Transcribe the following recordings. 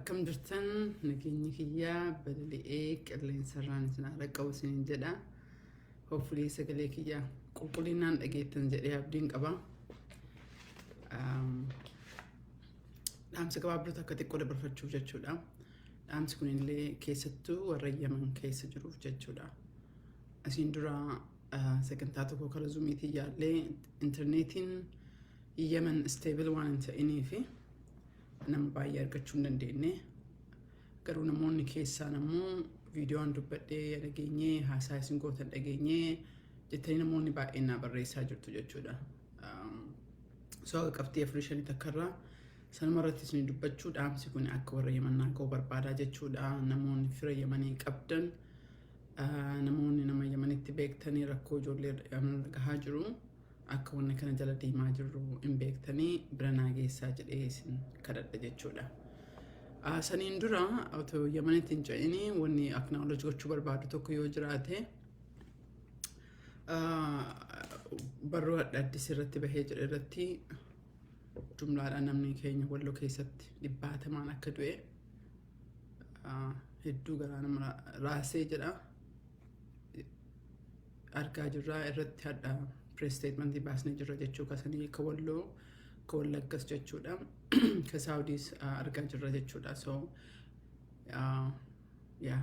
Akkam jirtan? Nageenyi kiyyaa balali'ee qilleensarraan isin haa dhaqqabu isiniin jedha. Hopefully sagalee kiyyaa qulqullinaan dhageettan jedhee abdiin qaba. Dhaamsa gabaabduu takka xiqqoo dabarfachuuf jechuudha. Dhaamsi kunillee keessattuu warra Yaman keessa jiruuf jechuudha. Asiin dura sagantaa tokko karaa Zoomiitiin yaallee, intarneetiin Yaman stable waan hin ta'iniifi nama baay'ee argachuu hin dandeenye. Garuu namoonni keessaan ammoo viidiyoon dubbadhee dhageenyee, haasaa isin gootan dhageenyee jettanii namoonni baay'een naa barreessaa jirtu jechuudha. So qabxii afurii shanii takkarraa sanuma irratti isin dubbachuu, dhaamsi kun akka warra Yamannaa ga'uu barbaadaa jechuudha. Namoonni fira Yamanii qabdan, namoonni nama Yamanitti beektanii, rakkoo ijoollee Yaman gahaa jiru akka wanna kana jala deemaa jirru hin beektanii bira naa geessaa jedhee isin kadhadha jechuudha. Saniin dura otoo Yamanitti hin ce'ini wanni acknowledge gochuu barbaadu tokko yoo jiraate, barruu adda addis irratti bahee jedhe irratti jumlaadhaan namni keenya Walloo keessatti dhibbaatamaan akka du'e hedduu garaa nama raasee jedha. Argaa jirraa, irratti hadha press statementii baasnee jirra jechuu, kasanii ka Walloo, ka Wallaggas jechuudha, ka Saawudiis argaa jirra jechuudha. So yaa,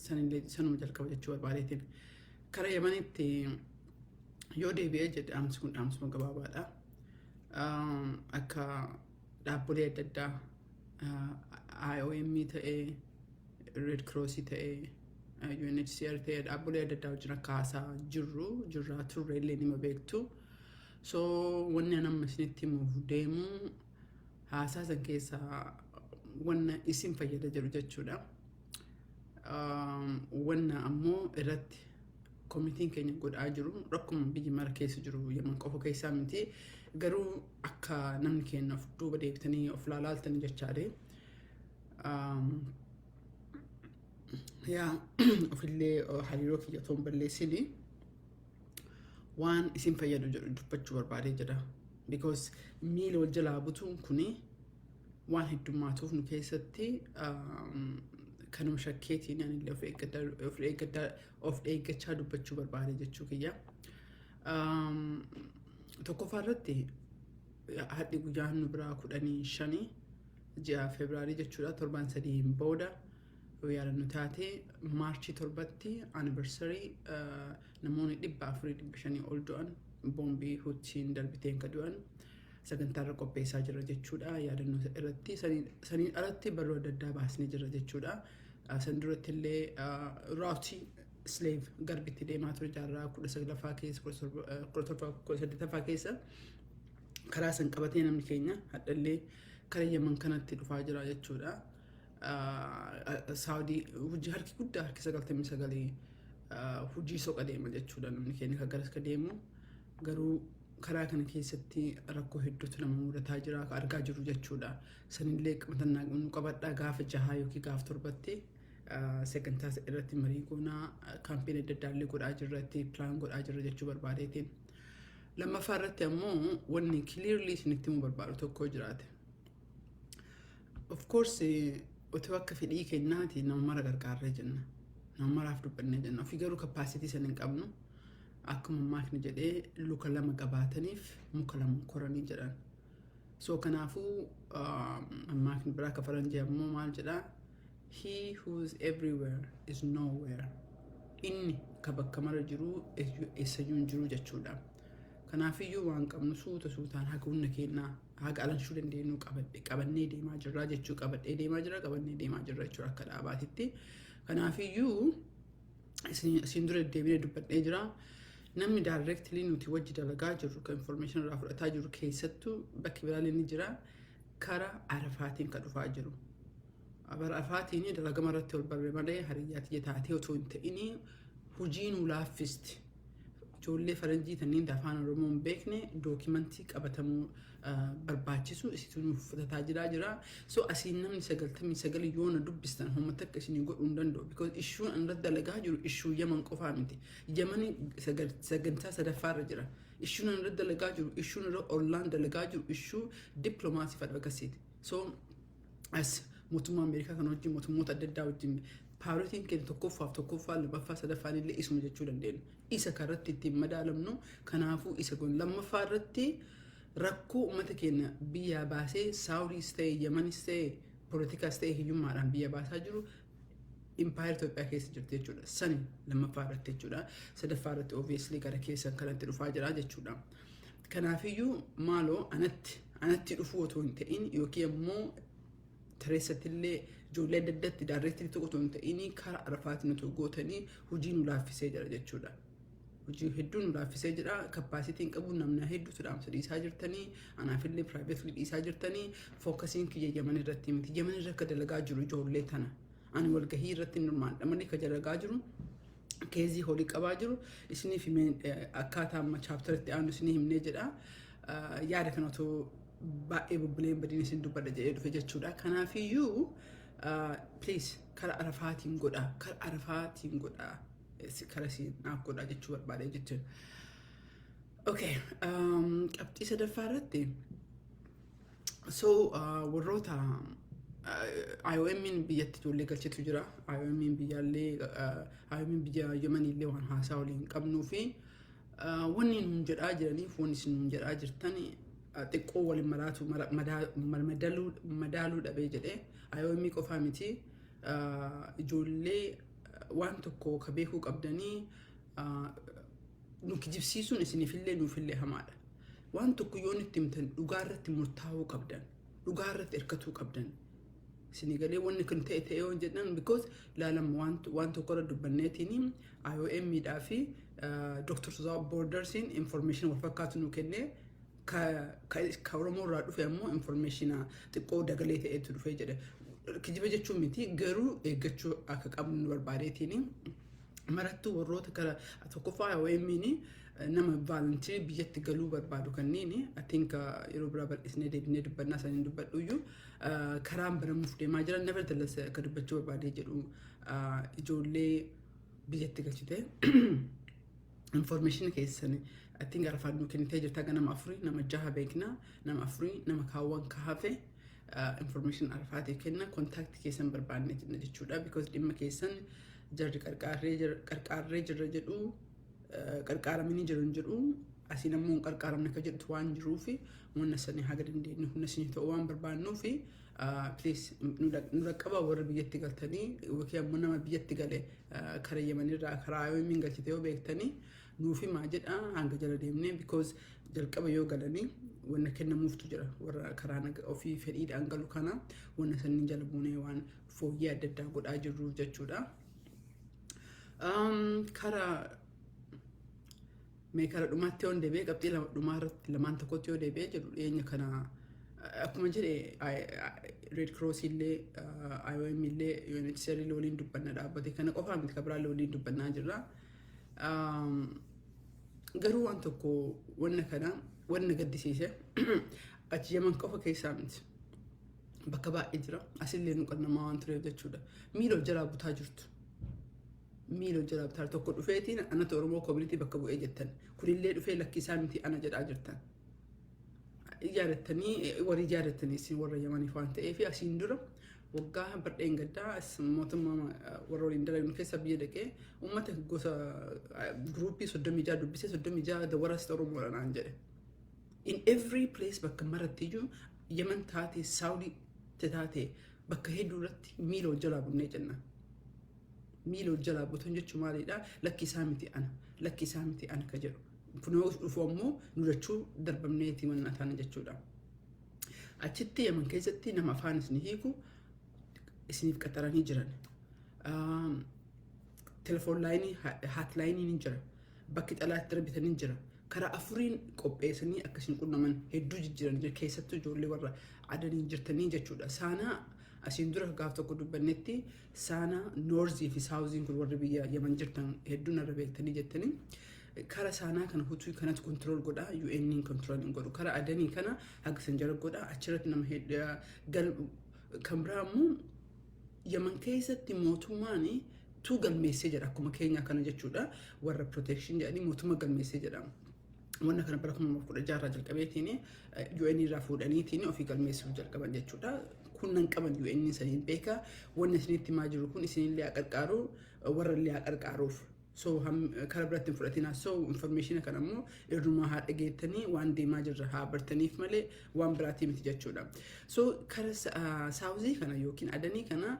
sanillee sanuma jalqaba jechuu barbaadeetiin. Kara Yamanitti yoo deebi'ee jedhe, dhaamsi kun dhaamsuma gabaabaadha. Akka dhaabbolee adda addaa, IOM ta'ee, Red Cross ta'ee, UNHCR ta'ee, dhaabbolee adda addaa wajjin akka haasaa jirru, jirraa turre illee nima beektu. So wanni ani amma isinitti himuuf deemu haasaa san keessaa wanna isin fayyada jedhu jechuudha. Wanna ammoo irratti komitiin keenya godhaa jiru, rakkuma biyyi mara keessa jiru, Yaman qofa keessaa miti, garuu akka namni keenya of duuba deebitanii of laalaaltanii jechaadhe. Yaa, ofillee hariiroo kiyya otoo hin balleessini waan isin fayyadu jedhu dubbachuu barbaadee jira. Because miila wal jalaa butuun kuni waan heddummaatuuf nu keessatti kanuma shakkeetiin anillee of eeggachaa dubbachuu barbaade jechuu kiyya. Tokkoffaa irratti, hadhi guyyaan nu biraa 15 ji'a Febraarii jechuudha, torbaan 3n booda yoo yaadannu taate, Maarchii 7tti anniversary namoonni 400, 500 ol du'an, boombii Hutiin darbiteen ka du'an, sagantaarra qopheessaa jira jechuudha yaadannoo irratti. Saniin alatti barruu adda addaa baasnee jira jechuudha. San duratti illee routeii slave garbitti deemaa ture jaarraa 19ffaa keessa, 17, 18ffaa keessa, karaa san qabatee namni keenya hadhallee kara Yaman kanatti dhufaa jira jechuudha. Saawudii hojii harki guddaa, harki 99 hojii soqa deema jechuudha namni keenya kan garas ka deemu. Garuu karaa kana keessatti rakkoo hedduutu nama mudataa jira, ka argaa jiru jechuudha. Sanillee matannaa nu qabadhaa, gaafa 6 yookiin gaafa 7tti sagantaa irratti marii goonaa, campaign adda addaa illee godhaa jirra, itti plan godhaa jirra jechuu barbaadeetiin. Lammaffaa irratti ammoo wanni clearly isinitti himuu barbaadu tokko jiraate. Of course, otoo akka fedhii kennaati nama mara gargaarree jenna. Nama maraaf dubbannee jenna. Ofii garuu capacity sana hin qabnu. Akkuma maakni jedhee, luka lama qabaataniif muka lama koranii jedhan. So kanaafuu maakni biraa ka faranjii ammoo maal jedhaa? "He who is everywhere is nowhere." Inni ka bakka mara jiru eessayyuu hin jiru jechuudha. Kanaafiyyuu waan qabnu suuta suutaan haga humna keenyaa, haga alanshuu dandeenyu qabannee deemaa jirra jechuu, qabadhee deemaa jira, qabannee deemaa jirra jechuudha akka dhaabaatitti. Kanaafiyyuu isin dura deddeebinee dubbadhee jira. Namni directly nuti wajji dalagaa jirru, kan information irraa fudhataa jiru, keessattuu bakki biraallee ni jira, kara Arafaatiin kan dhufaa jiru. Bara Arafaatiin dalagama irratti ol barre malee hariyyaa taatee otoo hin ta'in hojii nu laaffisti. Ijoollee faranjii tanniin afaan Oromoo hin beekne documentii qabatamuu barbaachisu isitu nuuf fudhataa jira. So asiin namni 99 yoo na dubbistan uummata akka isinii godhuu hin danda'u. Because issueun an irratti dalagaa jiru issue Yaman qofaa miti. Yamani sagantaa sadaffaarra jira. Issueun an irratti dalagaa jiru, issueun irra ollaan dalagaa jiru, issue diplomacy fi advocacyiti. So as Mootummaa Ameerikaa kana wajjin, mootummoota adda addaa wajjin priorityn keenya tokkoffaaf tokkoffaa, lammaffaa, sadaffaan illee isuma jechuu dandeenya. Isa kanarratti ittiin madaalamnu. Kanaafuu isa kun lammaffaa irratti rakkoo uummata keenya biyyaa baasee, Saawudiis ta'e, Yamanis ta'e, poolitikaas ta'e, hiyyummaadhaan biyya baasaa jiru impaayera Itoophiyaa keessa jirti jechuudha. Sani lammaffaa irratti jechuudha. Sadaffaa irratti obviously gara keessan kanatti dhufaa jira jechuudha. Kanaafiyyuu maaloo anatti dhufuu otoo hin ta'in, yookiin immoo tareessatti illee ijoollee adda addaatti directly tokko otoo hin ta'in, karaa Arafaatiin otoo gootanii hojii nu laaffisee jira jechuudha. Hojii hedduu nu laaffisee jira. Capacityn qabu, namna hedduutu dhaamsa dhiisaa jirtanii, anaafillee privately dhiisaa jirtanii. Focusiin kiyya Yaman irratti miti. Yaman irra akka dalagaa jiru ijoollee tana. Ani walgahii irratti normaadha malee akka dalagaa jiru case holii qabaa jiru isiniif himee, akkaataa amma chapteritti aanu isinii himnee jedha. Yaada kana otoo baay'ee bubbuleen badiin isin dubbadha jedhee dhufe jechuudha. Kanaafiyyuu please karaa Arafaatiin godha, karaa Arafaatiin godha, karaa siin naaf godha jechuu barbaade jechuudha. Okay, qabxii sadaffaa irratti, so warroota IOM'n biyyatti ijoollee galchetu jira. IOM'n biyyaallee, IOM'n biyya Yemeniillee waan haasaa waliin qabnuu fi wanni nuun jedhaa jiraniif wanni isin nuun jedhaa jirtan xiqqoo waliin maraatu madaaluu dhabee jedhee. IOM qofaa miti, ijoollee waan tokko ka beekuu qabdanii, nu kijibsiisuun isiniifillee nuufillee hamaadha. Waan tokko yoo nutti himtan dhugaa irratti murtaa'uu qabdan. Dhugaa irratti hirkatuu qabdan. Isinii galee? Wanni kun ta'e ta'e yoo jedhan, because laalama waan tokko irra dubbanneetiin IOM dhaa fi Dr. Without Bordersiin information wal fakkaatu nu kennee, ka Oromoo irraa dhufe ammoo information xiqqoo dagalee ta'etu dhufee jedhe. Kijiba jechuun miti, garuu eeggachuu akka qabnu nu barbaadeetiin marattuu warroota kara tokkoffaa IOM'n nama volunteer biyyatti galuu barbaadu kanneen, I think yeroo biraa bal'isnee deebinee dubbannaa, isaanii dubbadhuyyuu karaan banamuuf deemaa jiran. Nevertheless, akka dubbachuu barbaadee jedhu, ijoollee biyyatti galchite information keessan I think Arafaan nu kennitee jirta. Nama afurii, nama jaha beekna, nama afurii, nama kaawwan kahafe information Arafaatiif kenna. Contact keessan barbaanne jenna jechuudha, because dhimma keessan jarri qarqaarree jirra jedhu, qarqaaramanii jiran jedhu, asiin ammoo hin qarqaaramne akka jedhutu waan jiruufi, wanna sanii haga dandeenyu humna isinii ta'uu waan barbaannuufi, please nu dhaqqaba. Warra biyyatti galtanii yookiin ammoo nama biyyatti gale kara Yemenirraa karaa IOM galchite yoo beektanii nuuf himaa jedha, hanga jala deemnee, because jalqaba yoo galanii wanna kennamuuftu jira. Warra karaa ofii fedhiidhaan galu kana wanna sanniin jala buunee waan fooyyee adda addaa godhaa jirruuf jechuudha. Karaa mee kara dhumaatti yoo deebi'ee, qabxii dhumaa irratti lamaan tokkotti yoo deebi'ee jedhu, dhiyeenya kana akkuma jedhe Red Cross illee, IOM illee, UNHCR illee waliin dubbanna. Dhaabbate kana qofaa miti, kan biraallee waliin dubbannaa jirra. Garuu waan tokko, wanna kana wanna gaddisiise, achi Yaman qofa keessaa miti. Bakka baay'ee jira. Asillee nu qannamaa waan tureef jechuudha. Miila jalaa butaa jirtu. Miila jalaa butaa tokko dhufeetiin anatu Oromoo community bakka bu'ee jettan. Kunillee dhufee lakkisaa miti ana jedhaa jirtan. Yaadattanii, warri yaadattanii isin warra Yamaniif waan ta'eef, asiin dura waggaa bardheen gaddaa mootummaa warra waliin dalagu keessa biyya dhaqee uummata gosa group 36 dubbisee, 36 the worst Oromoodha naan jedhe. In every place, bakka maratti iyyuu, Yaman taate, Saawudii taate, bakka hedduu irratti miila wal jalaa bunnee jenna. Miila wal jalaa butan jechuun maalidha? Lakki isaa miti ana, lakki isaa miti ana ka jedhu. Kun dhufu ammoo nu lachuu darbamneeti manna taana jechuudha. Achitti Yaman keessatti nama afaan isin hiiku isiniif qaxaranii jiran. Telephone line, hotlineiin ni jira. Bakki xalaatti darbitanii jira. Karaa afuriin qopheessanii akkasiin qunnaman hedduu jijjiiran jira. Keessattuu ijoollee warra Adanii jirtanii jechuudha. Saanaa asiin dura gaaf tokko dubbannetti, Saanaa north fi southiin kun warri biyya Yaman jirtan hedduun irra beektanii jettanii. Kara Saanaa kana Hutuu kanatu control godha, UN control hin godhu. Kara Adanii kana haga sanjara godha, achirratti nama kan biraa immoo Yaman keessatti mootummaan tuu galmeessee jedha, akkuma keenya kana jechuudha. Warra protection jedhanii mootummaa galmeessee jedha. Wanna kana bara 2016 irraa jalqabeetiin UN irraa fuudhaniitiin ofii galmeessuuf jalqaban jechuudha. Kun nan qaban UN saniin beeka. Wanni isinitti himaa jiru kun isinillee haa qarqaaru, warra illee haa qarqaaruuf. So karaa biratti hin fudhatinaa. So information kana immoo irrumaa haa dhageettanii, waan deemaa jirra haa bartaniif malee waan biraatii miti jechuudha. So kara Saawuzii kana yookiin Adanii kana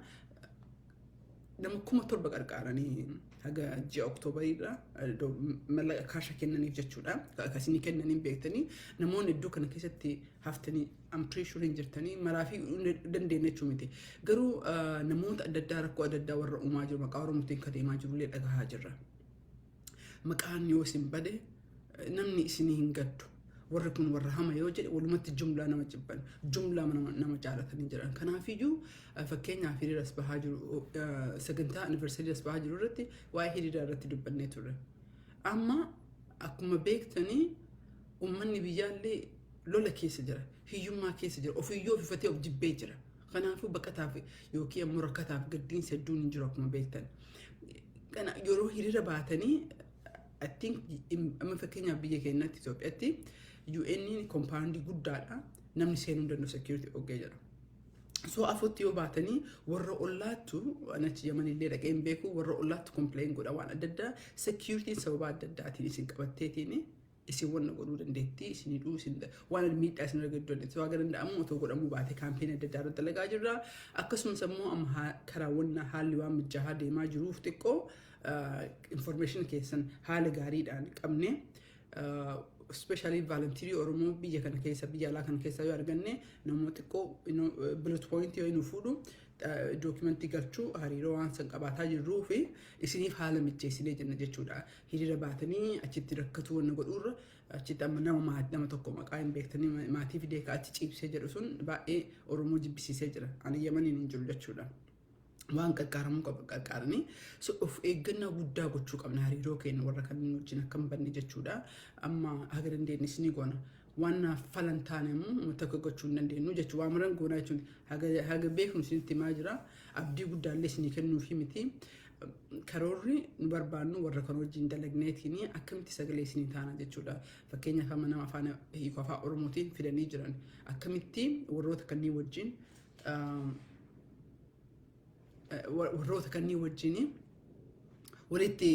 nama 7,000 qarqaaranii haga ji'a Oktoobariirra mallaqa kaasha kennaniif jechuudha. Akkasii kennaniin beektanii namoonni iddoo kana keessatti haftanii, I'm pretty sure, hin jirtanii maraa fi dandeenya jechuu miti. Garuu namoota adda addaa rakkoo adda addaa warra uumaa jiru, maqaa Oromootiin kan deemaa jirullee dhagahaa jirra. Maqaan yoo isin bade namni isinii hin gaddu. Warri kun warra hama yoo jedhe, walumatti jumlaa nama jibban, jumlaa nama jaalatanii jiran. Kanaafiyyuu fakkeenyaaf hiriira as bahaa jiru, sagantaa anniversary as bahaa jiru irratti waa'ee hiriiraa irratti dubbannee turre. Amma akkuma beektanii uummanni biyyaallee lola keessa jira, hiyyummaa keessa jira, ofiyyoo ofifatee of jibbee jira. Kanaafuu baqataaf yookiin ammoo rakkataaf gaddiinsa hedduun hin jiru akkuma beektan. Kana yeroo hiriira baatanii, I think, amma fakkeenyaaf biyya keenyatti, Itoophiyaatti, UN compoundii guddaadha. Namni seenuu hin danda'u, security oggee jedha. So afutti yoo baatanii warra ollaattu, achi Yamanillee dhaqee hin beeku, warra ollaattu complain godha. Waan adda addaa security'n sababa adda addaatiin isin qabatteetiin isin wanna godhuu dandeetti, isin hidhuu, isin waan miidhaa isin argachuu dandeetti. Waan danda'amu otoo godhamuu baate campaign adda addaa irratti dalagaa jirra. Akkasumas immoo amma karaa wanna haalli waan mijaa'aa deemaa jiruuf xiqqoo information keessan haala gaariidhaan qabne, especially volunteerii Oromoo biyya kana keessa, biyya alaa kana keessa yoo arganne, namoota xiqqoo bullet point yoo nu fuudhu, documentii galchuu, hariiroo waan san qabaataa jirruu fi isiniif haala mijeessinee jenna jechuudha. Hiriira baatanii achitti rakkatuu wanna godhuurra, achitti amma nama tokko maqaa hin beektanii maatii fidee ka achi ciibsee jedhu sun baay'ee Oromoo jibbisiisee jira. Ani Yamaniin hin jiru jechuudha. Waan qarqaaramuu qabu qarqaaranii, so of eeggannaa guddaa gochuu qabna hariiroo keenya warra kanneen wajjin akka hin banne jechuudha. Amma haga dandeenyes ni goona. Waan naaf falan taane immoo uummata akka gochuu hin dandeenyu jechuudha. Waan maran goonaa jechuun haga beeknu isinitti himaa jira. Abdii guddaallee isinii kennuufi miti. Karoorri nu barbaannu warra kan wajjin dalagneetiin akkamitti sagalee isinii taana jechuudha. Fakkeenyaaf amma nama afaan hiikoo afaan Oromootiin fidanii jiran, akkamitti warroota kanneen wajjin walitti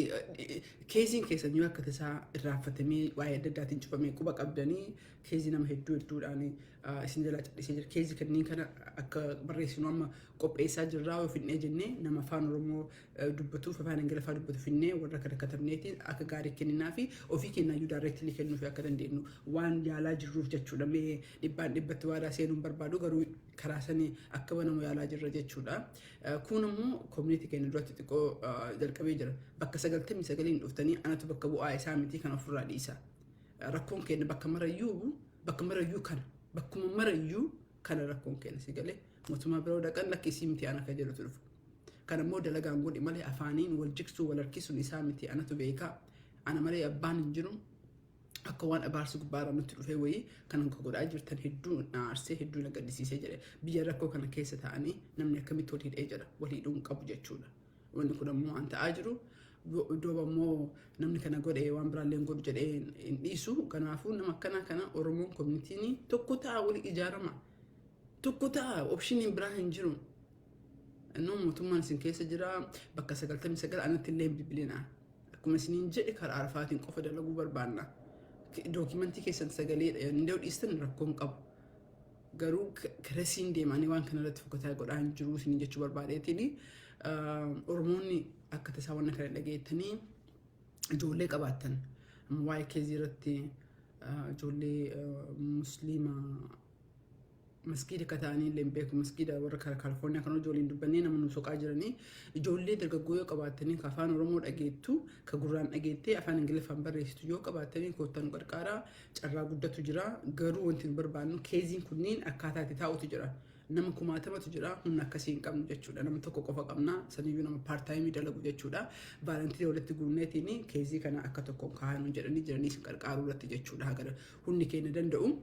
caseiin keessan yoo akka tasaa irraanfatamee waa'ee adda addaatiin cufamee, quba qabdanii caseii nama hedduu hedduudhaan isin jalaa callisee jira. Caseii kanneen kana akka barreessinu amma qopheessaa jirraa. Yoo finnee jennee nama afaan Oromoo dubbatuuf, afaan Ingiliffaa dubbatu finnee, warra kana katabneetiin akka gaarii kenninaa fi ofii keenyaayyuu directly kennuuf akka dandeenyu waan yaalaa jirruuf jechuudha. Mee dhibbaan dhibbatti waadaa seenuun barbaadu, garuu karaa sanii akka banamu yaalaa jirra jechuudha. Kun immoo community keenya duratti xiqqoo jalqabee jira. Bakka 99n dhuftanii anatu bakka bu'aa isaa miti kan ofirraa dhiisa. Rakkoon keenya bakka marayyuu kana, bakkuma marayyuu kana rakkoon keenya si galee mootummaa biroo dhaqan lakkisii miti ana kan jedhutu dhufa. Kan immoo dalagaan godhi malee afaaniin wal jigsuu, wal harkisuun isaa miti, anatu beekaa. Ana malee abbaan hin jiru. Akka waan abaarsi gubbaarraa nutti dhufee wayii kan godhaa jirtan hedduu na aarsee, hedduu na gaddisiisee jedhe. Biyya rakkoo kana keessa ta'anii namni akkamitti wal hidhee jedha, wal hidhuu hin qabu jechuudha. Wanni kun ammoo waan ta'aa jiru duuba ammoo namni kana godhe waan biraallee hin godhu jedhee hin dhiisu. Kanaafuu nama akkanaa kana Oromoon communityn tokko ta'a, wal ijaarama. Tokko ta'a, optioniin biraa hin jiru. Innoo mootummaan isin keessa jira, bakka 99 anatti illee hin bilbilinaa. Akkuma isiniin jedhe karaa arfaatiin qofa dalaguu barbaanna. Documentii keessan sagaleedha yoo dhiistan rakkoon qabu. Garuu karasiin deemanii waan kana irratti focusaa godhaa hin jiru isiniin jechuu barbaadeetiin. Oromoonni akka tasaa waan kana dhageettanii ijoollee qabaattan, waa'ee caseii irratti, ijoollee musliimaa masgiida akka ta'anii illee hin beeku, masgiida warra Kaalifoorniyaa kan ijoolleen dubbannee nama nu soqaa jiranii, ijoollee dargaggoo yoo qabaattanii, ka afaan Oromoo dhageettu, ka gurraan dhageettee afaan Ingiliffaan barreessitu yoo qabaattanii, koottaa nu qarqaaraa. Carraa guddatu jira. Garuu wanti nu barbaannu caseiin kunniin akkaataa itti taa'utu jira. Nama kumaatamatu jira, humna akkasii hin qabnu jechuudha. Nama tokko qofa qabna, saniyyuu nama part-timeii dalagu jechuudha. Volunteerii walitti guunneetiin caseii kana akka tokkoon kaa'anu jedhanii jiranii isin qarqaaruu irratti jechuudha, haga humni keenya danda'u.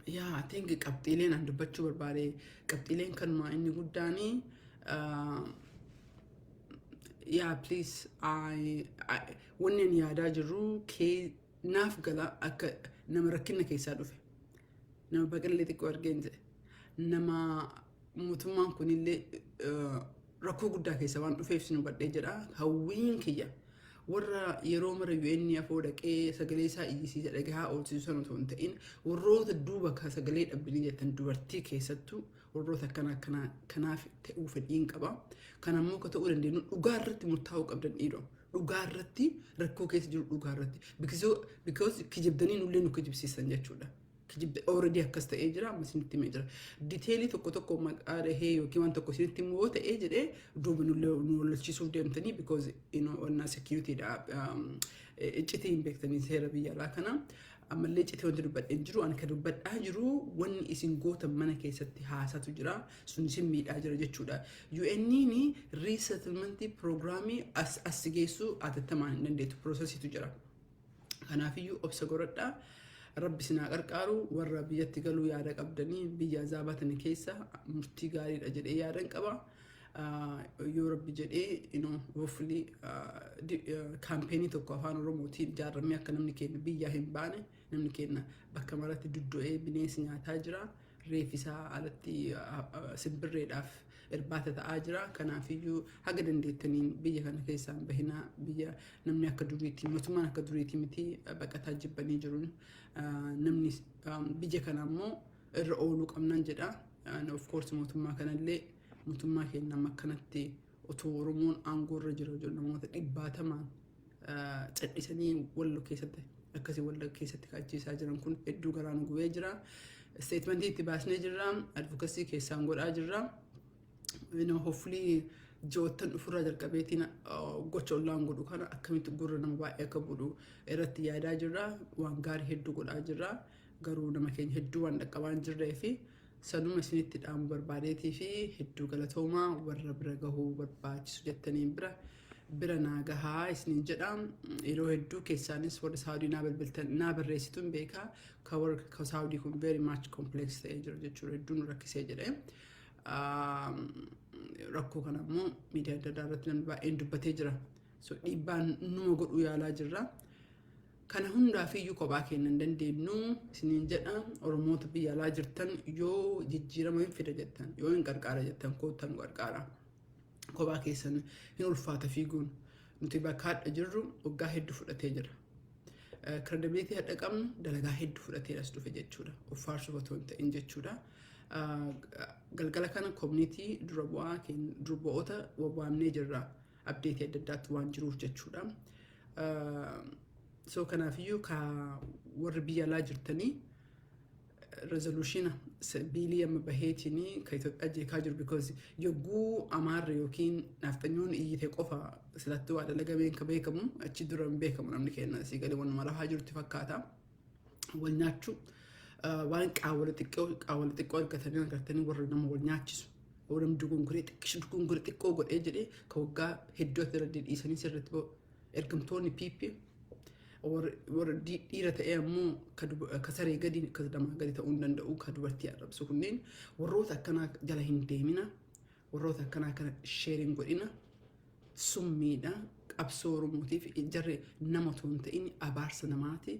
Yaa, I think qabxiileen an dubbachuu barbaade qabxiileen kanuma inni guddaanii. Yaa, please, wanni ani yaadaa jirru naaf gala akka nama rakkina keessaa dhufe. Nama baqallee xiqqoo argeen jedhe. Nama mootummaan kunillee rakkoo guddaa keessa waan dhufeef sin hubadhee jedha. Hawwiin kiyya warra yeroo mara UN afoo dhaqee sagalee isaa iyyisiisa dhagahaa oolchisu sana otoo hin ta'in, warroota duuba ka sagalee dhabbanii jettan, dubartii keessattuu warroota akkana akkanaa kanaaf ta'uu fedhiin qaba. Kan ammoo akka ta'uu dandeenyu dhugaa irratti murtaa'uu qabdan, dhiiroo. Dhugaa irratti, rakkoo keessa jiru dhugaa irratti. Because kijibdanii nullee nu kijibsiisan jechuudha. Kijibda already akkas ta'ee jira, amma isinitti himee jira. Detail tokko tokko maqaa dhahee yookiin waan tokko isinitti himu yoo ta'ee jedhee, duuba nullee nu wallaalchisuuf deemtanii, because wannaa security dha, iccitii hin beektanii seera biyya alaa kana. Ammallee iccitii wanti dubbadhee jiru, ani kan dubbadhaa jiru wanni isin gootan mana keessatti haasatu jira, sun isin miidhaa jira jechuudha. UN'n resettlement programii as geessuu atattamaan hin dandeettu, processiitu jira. Kanaafiyyuu obsa godhadhaa. Rabbi isin haa qarqaaru. Warra biyyatti galuu yaada qabdanii, biyya azaabatan keessa murtii gaariidha jedhee yaadan qaba. Yoo Rabbi jedhee, hopefully campaignii tokko afaan Oromootiin ijaarramee akka namni keenya biyyaa hin baane. Namni keenya bakka maratti duddu'ee bineensi nyaataa jira. Reeffisaa alatti simbirreedhaaf irbaata ta'aa jira. Kanaafiyyuu haga dandeettaniin biyya kana keessaa hin bahinaa. Biyya namni akka duriitti, mootummaan akka duriitti miti, baqataa jibbanii jiru. Namni biyya kana ammoo irra ooluu qabnan jedha. Of course mootummaa kanallee, mootummaa keenya amma akkanatti otoo Oromoon aangoo irra jira jiru, namoota dhibbaatamaan cadhisanii Walloo keessatti akkasii Walloo keessatti kaachisiisaa jiran kun hedduu garaan gubee jira. Statementii itti baasnee jirra. Advocacy keessaan godhaa jirra. Hopefully ji'oottan dhufurraa jalqabeetiin gocha ollaan godhu kana akkamitti gurra nama baay'ee akka godhu irratti yaadaa jirra. Waan gaarii hedduu godhaa jirra. Garuu nama keenya hedduu waan dhaqqabaa hin jirree fi sanuma isinitti dhaamu barbaadeetii fi hedduu galatoomaa. Warra bira gahuu barbaachisu jettaniin bira bira naa gahaa isiniin jedha. Yeroo hedduu keessaanis warri Saawudii naa bilbiltan, naa barreessitu hin beekaa. Ka warri ka Saawudii kun very much complex ta'ee jira jechuudha. Hedduu nu rakkisee jedhee. Rakkoo kana immoo miidiyaa adda addaa irratti namni baay'een dubbatee jira. So dhiibbaan numa godhuu yaalaa jirra. Kana hundaafiyyuu kophaa keenya hin dandeenyu isiniin jedha. Oromoota biyya alaa jirtan, yoo jijjiirama hin fida jettan, yoo hin qarqaara jettan, koottan nu qarqaara. Kophaa keessan hin ulfaata fiiguun. Nuti bakka hadha jirru waggaa hedduu fudhatee jira. Credibility hadha qabnu dalagaa hedduu fudhatee as dhufe jechuudha. Of faarsuuf otoo hin ta'in jechuudha. Galgala kana community dura bu'aa dura bu'oota waamnee jirra. Updateii adda addaatti waan jiruuf jechuudha. So kanaafiyyuu ka warri biyya alaa jirtanii resolutiona billii amma baheetiin ka Itoophiyaa jeekaa jiru, because yogguu Amaarri yookiin naafxanyoon iyyite qofa silatti waa dalagameen ka beekamu, achi dura hin beekamu. Namni keenya asii galee wanuma lafaa jirutti fakkaata. Wal nyaachuu waan qaawwala xiqqoo argatanii warra nama wal nyaachisu. Warra dogongoree xiqqishu, dogongoree xiqqoo godhee jedhee ka waggaa hedduu asirra dhiisanii sirriitti ergamtoonni PP warra dhiira ta'ee ammoo ka saree gadi, ka namaa gadi ta'uu hin danda'u, ka dubartii arrabsu kunneen, warroota akkanaa jala hin deemina, warroota akkanaa kana shareiin godhina. Summiidha qabsoo Oromootiif. Jarri nama otoo hin ta'in abaarsa namaati.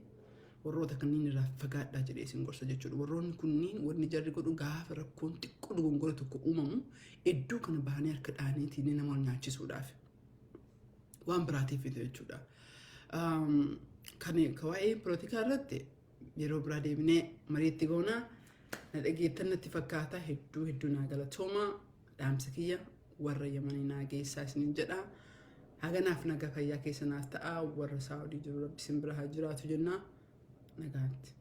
Warroota kanneen irraa fagaadhaa jedhee isin gorsa jechuudha. Warroonni kunniin wanni jarri godhu, gaafa rakkoon xiqqoo dogongora tokko uumamu, iddoo kana bahanii harka dhaaniitiin nama wal nyaachisuudhaaf. Waan biraatiif jechuudha. Kan waa'ee poolitikaa irratti yeroo biraa deebinee mariitti goonaa. Na dhageettan natti fakkaata. Hedduu hedduu naa galatooma. Dhaamsa kiyya warra Yamanii naa geessaa isiniin jedha. Haganaaf nagaa fayyaa keessa naaf ta'a. Warra Saawudii jiru, Rabbi isin bira haa jiraatu jennaa. Nagaatti.